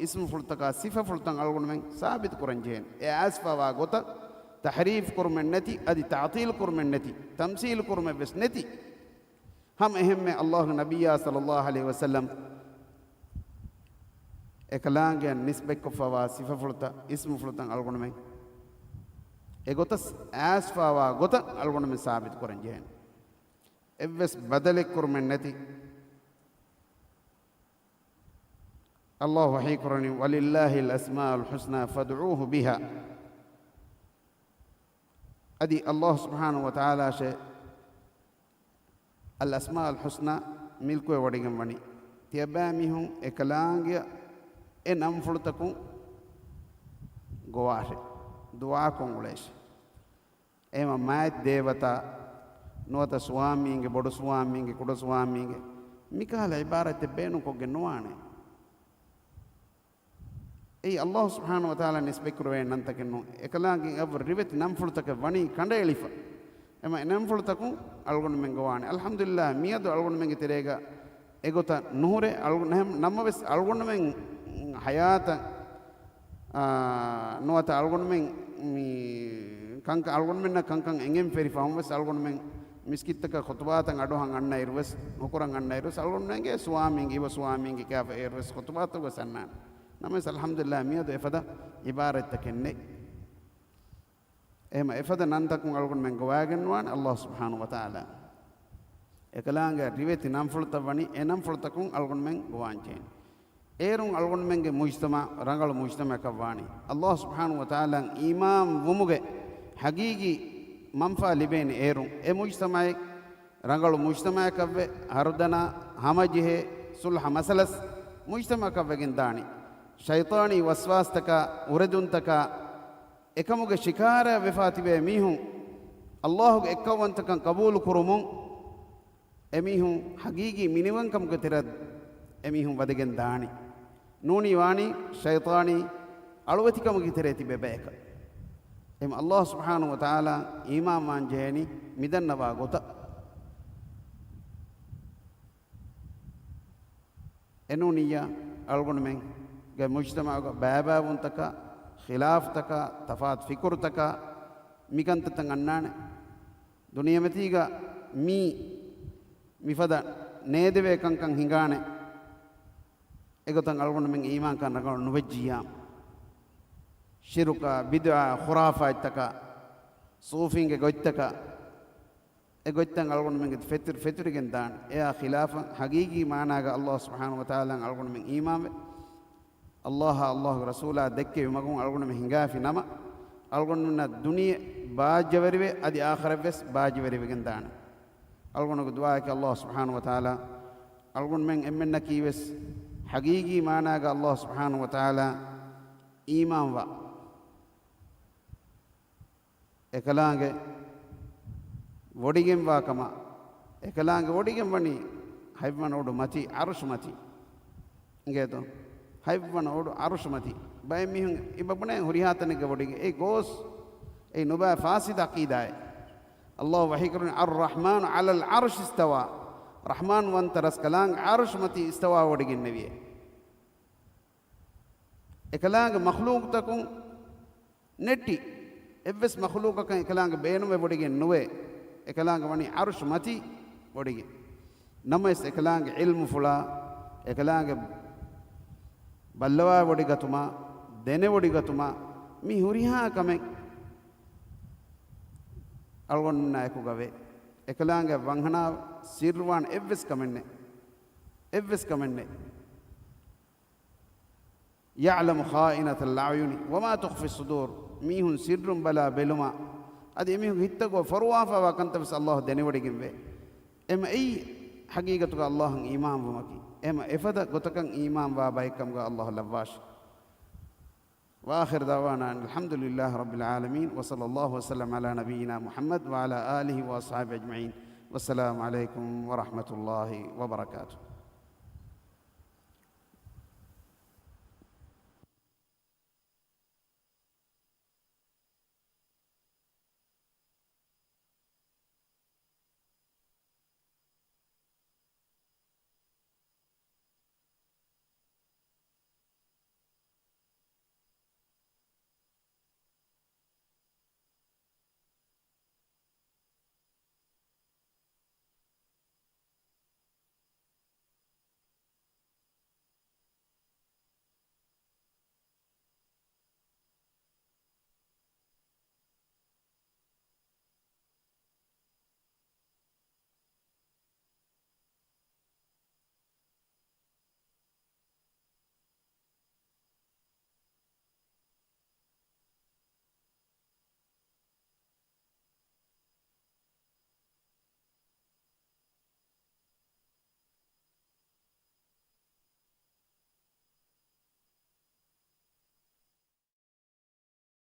އިސްމުފުޅުތަކާ ސިފަފުޅުތައް އަޅުގަނޑުމެން ސާބިތު ކުރަން ޖެހޭނެ. އެ އައިސްފައިވާ ގޮތަށް ތަޙްރީފް ކުރުމެއް ނެތި، އަދި ތަޢްޠީލް ކުރުމެއް ނެތި، ތަމްސީލް ކުރުމެއް ވެސް ނެތި. ހަމަ އެހެންމެ އައްލާހުގެ ނަބިއްޔާ ޞައްލައްލާހު ޢަލައިހި ވަސައްލަމް އެކަލާނގެއަށް ނިސްބަތްކޮށްފައިވާ ސިފަފުޅުތައް، އިސްމުފުޅުތައް އަޅުގަނޑުމެން އެގޮތަށް އައިސްފައިވާ ގޮތަށް އަޅުގަނޑުމެން ސާބިތު ކުރަން ޖެހޭނެ. އެއްވެސް ބަދަލެއް ކުރުމެއް ނެތި. އައްލާހު ވަޙީ ކުރަނީ، ولله الأسماء الحسنى فادعوه بها. އަދި އައްލާހު ސުބްޙާނަހު ވަތަޢާލާށޭ الأسماء الحسنى މިލްކުވެވޮޑިގެން ވަނީ. ތިޔަބައިމީހުން އެކަލާނގެއަށް އެ ނަންފުޅުތަކުން ގޮވާށޭ، ދުޢާކޮށް އުޅޭށޭ. އެހެމަ މާތް ދޭވަތާ ނުވަތަ ސުވާމީންގެ، ބޮޑު ސުވާމީންގެ، ކުޑަ ސުވާމީންގެ، މިކަހަލަ ޢިބާރަތެއް ބޭނުންކޮށްގެން ނުވާނެ. އެއީ އައްލާހު ސުބްޙާނަހު ވަތަޢާލާ ނިސްބަތްކުރެވޭ ނަންތަކެއް ނޫން. އެކަލާނގެ އަށްވުރެ ރިވެތި ނަންފުޅުތަކެއް ވަނީ ކަނޑައެޅިފަ. އެމަ އެ ނަންފުޅުތަކުން އަޅުގަނޑުމެން ގޮވާނެ. އަލްޙަމްދުލިއްލާހް، މިއަދު އަޅުގަނޑުމެންގެ ތެރޭގަ އެގޮތަށް ނުހުރޭ. އަޅުގަނޑު ނަމަވެސް އަޅުގަނޑުމެން ޙަޔާތަށް، އާ، ނުވަތަ އަޅުގަނޑުމެން މި ކަންކަން، އަޅުގަނޑުމެންނަށް ކަންކަން އެނގެން ފެރި ފަހުން ވެސް އަޅުގަނޑުމެން މިސްކިތްތަކަށް ޚުތުބާތައް އަޑުއަހަން އަންނައިރު ވެސް، ނުކުރަން އަންނައިރު ވެސް، އަޅުގަނޑުމެންގެ ސުވާމީންގެ، އިބަ ސުވާމީންގެ ކިޔާފަ އޭރު ވެސް ޚުތުބާތައް ވެސް އަންނާނެ. ނަމަވެސް އަލްޙަމްދުލިއްލާހް، މިއަދު އެފަދަ ޢިބާރަތްތަކެއް ނެތް. އެހެމަ އެފަދަ ނަންތަކުން އަޅުގަނޑުމެން ގޮވާގެން ނުވާނެ އައްލާހު ސުބްޙާނަހު ވަތަޢާލާ. އެކަލާނގެ ރިވެތި ނަންފުޅުތައް ވަނީ، އެ ނަންފުޅުތަކުން އަޅުގަނޑުމެން ގޮވާން ޖެހޭނެ. އޭރުން އަޅުގަނޑުމެންގެ މުޖްތަމަޢު ރަނގަޅު މުޖްތަމަޢަކަށް ވާނީ. އައްލާހު ސުބްޙާނަހު ވަތަޢާލާ އީމާން ވުމުގެ ޙަޤީޤީ މަންފާ ލިބޭނީ އޭރުން. އެ މުޖްތަމަޢެއް ރަނގަޅު މުޖްތަމަޢަކަށްވެ، ހަރުދަނާ ހަމަޖެހޭ ޞުލްޙަ މަސަލަސް މުޖްތަމަޢަކަށް ވެގެން ދާނީ. ޝައިޠާނީ ވަސްވާސްތަކާ، އުރެދުންތަކާ، އެކަމުގެ ޝިކާރައަށް ވެފާ ތިބޭ މީހުން އައްލާހުގެ އެއްކައުވަންތަކަން ޤަބޫލު ކުރުމުން، އެމީހުން ޙަޤީޤީ މިނިވަންކަމުގެ ތެރެއަށް އެމީހުން ވަދެގެން ދާނީ. ނޫނީ ވާނީ ޝައިޠާނީ އަޅުވެތިކަމުގެ ތެރޭ ތިބޭ ބަޔަކަށް. އެހެން އައްލާހު ސުބްޙާނަހު ވަތަޢާލާ އީމާންވާން ޖެހޭނީ މިދަންނަވާ ގޮތަށް. އެނޫނިއްޔާ އަޅުގަނޑުމެންގެ މުޖްތަމަޢުގަ ބައިބައިވުންތަކާ، ޚިލާފުތަކާ، ތަފާތު ފިކުރުތަކާ، މިކަންތައްތައް އަންނާނެ. ދުނިޔެމަތީގަ މީ މިފަދަ ނޭދެވޭ ކަންކަން ހިނގާނެ. އެގޮތަށް އަޅުގަނޑުމެން އީމާންކަން ރަނގަޅު ނުވެއްޖިއްޔާ، ޝިރުކާ، ބިދުޢާ، ޚުރާފާތްތަކާ، ޞޫފީންގެ ގޮތްތަކާ، އެ ގޮތްތައް އަޅުގަނޑުމެންގެ ފެތުރި، ފެތުރިގެން ދާން. އެއާ ޚިލާފަށް ޙަޤީޤީ މާނާގަ އައްލާހު ސުބްޙާނަހު ވަތަޢާލާއަށް އަޅުގަނޑުމެން އީމާންވެ، އައްލާހާ އައްލާހުގެ ރަސޫލާ ދެއްކެވި މަގުން އަޅުގަނޑުމެން ހިނގާފި ނަމަ، އަޅުގަނޑުމެންނަށް ދުނިޔެ ބާއްޖަވެރިވެ، އަދި އާޚިރަތްވެސް ބާއްޖަވެރިވެގެން ދާނެ. އަޅުގަނޑުގެ ދުޢާއަކީ އައްލާހު ސުބްޙާނަހު ވަތަޢާލާ އަޅުގަނޑުމެން އެންމެންނަކީވެސް ޙަޤީޤީ މާނާގަ އައްލާހު ސުބްޙާނަހު ވަތަޢާލާ އީމާންވާ، އެކަލާނގެ ވޮޑިގެންވާ ކަމަށް، އެކަލާނގެ ވޮޑިގެން ވަނީ ހަތްވަނަ އުޑު މަތީ، ޢަރުޝު މަތީ. އިނގޭތޯ؟ ހަތްވަނަ އުޑު ޢަރުޝު މަތީ. ބައެއް މީހުން އެބަ ބުނޭ ހުރިހާ ތަނެއްގަ ވޮޑިގެން. އެ ގޯސް، އެ ނުބައި ފާސިދު ޢަޤީދާއެއް. އައްލާހު ވަޙީކުރަނީ، "الرحمن على العرش استوى." ރަޙްމާން ވަންތަ ރަސްކަލާނގެ ޢަރުޝު މަތީ އިސްތަވާ ވޮޑިގެންނެވިއޭ. އެކަލާނގެ މަޚްލޫޤުތަކުން ނެއްޓި އެއްވެސް މަޚްލޫޤަކަށް އެކަލާނގެ ބޭނުމެއް ވޮޑިގެން ނުވޭ. އެކަލާނގެ ވަނީ ޢަރުޝު މަތީ ވޮޑިގެން. ނަމަވެސް އެކަލާނގެ ޢިލްމުފުޅާ، އެކަލާނގެ ބައްލަވާ ވޮޑިގަތުމާ، ދެނެވޮޑިގަތުމާ، މި ހުރިހާ ކަމެއް އަޅުގަނޑުމެންނާ އެކުގަވޭ. އެކަލާނގެ ވަންހަނާ ސިއްރުވާން އެއްވެސް ކަމެއް ނެތް. އެއްވެސް ކަމެއް ނެތް. يعلم خائنة الأعين وما تخفي الصدور. މީހުން ސިއްރުން ބަލާ ބެލުމާ، އަދި އެމީހުންގެ ހިތްތަކުގަ ފޮރުވާފައިވާ ކަންތައް ވެސް އައްލާހު ދެނެވޮޑިގެންވޭ. އެމަ އެއީ ޙަޤީޤަތުގަ އައްލާހަށް އީމާންވުމަކީ. އެމަ އެފަދަ ގޮތަކަށް އީމާންވާ ބައެއްކަމުގަ އައްލާހު ލައްވާށި. وآخر دعوانا أن الحمد لله رب العالمين، وصلى الله وسلم على نبينا محمد وعلى آله وأصحابه أجمعين. والسلام عليكم ورحمة الله وبركاته.